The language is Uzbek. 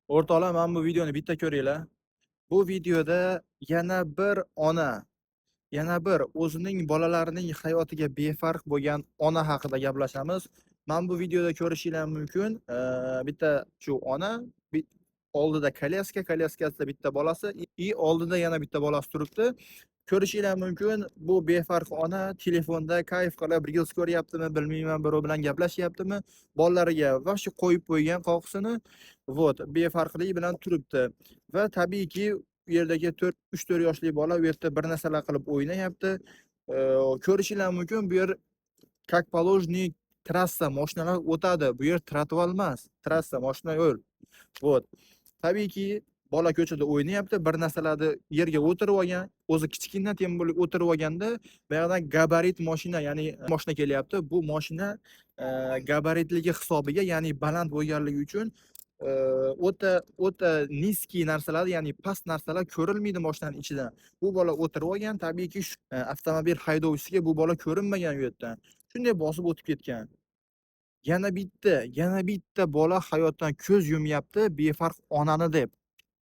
O'rtoqlar, mana bu videoni bitta ko'ringlar. Bu videoda yana bir ona, yana bir o'zining bolalarining hayotiga befarq bo'lgan ona haqida gaplashamiz. Mana bu videoda ko'rishinglar mumkin. Bitta shu ona oldida kolyaska, kolyaskasida bitta bolasi и oldida yana bitta bolasi turibdi. Ko'rishinglar mumkin, bu befarq ona telefonda kayf qilib reels ko'ryaptimi, bilmayman, birov bilan gaplashyaptimi, bolalariga вообще qo'yib qo'ygan qoqisini, вот, befarqlik bilan turibdi. Va tabiiyki, u yerdagi 4 3-4 yoshli bola u yerda bir narsalar qilib o'ynayapti. Ko'rishinglar mumkin, bu yer как положено trassa, moshinalar o'tadi. Bu yer trotuar emas, trassa, moshina yo'l. Вот. Tabiiyki, bola ko'chada o'ynayapti, bir narsalarni yerga o'tirib olgan, o'zi kichkina, тем более o'tirib olganda, buyog'dan gabarit moshina, ya'ni moshina kelyapti. Bu moshina gabaritligi hisobiga, ya'ni baland bo'lganligi uchun o'ta o'ta низкий narsalar, ya'ni past narsalar ko'rilmaydi moshinani ichidan. Bu bola o'tirib olgan, tabiiyki, shu avtomobil haydovchisiga bu bola ko'rinmagan u yerdan. Shunday bosib o'tib ketgan. Yana bitta bola hayotdan ko'z yumyapti befarq onani deb.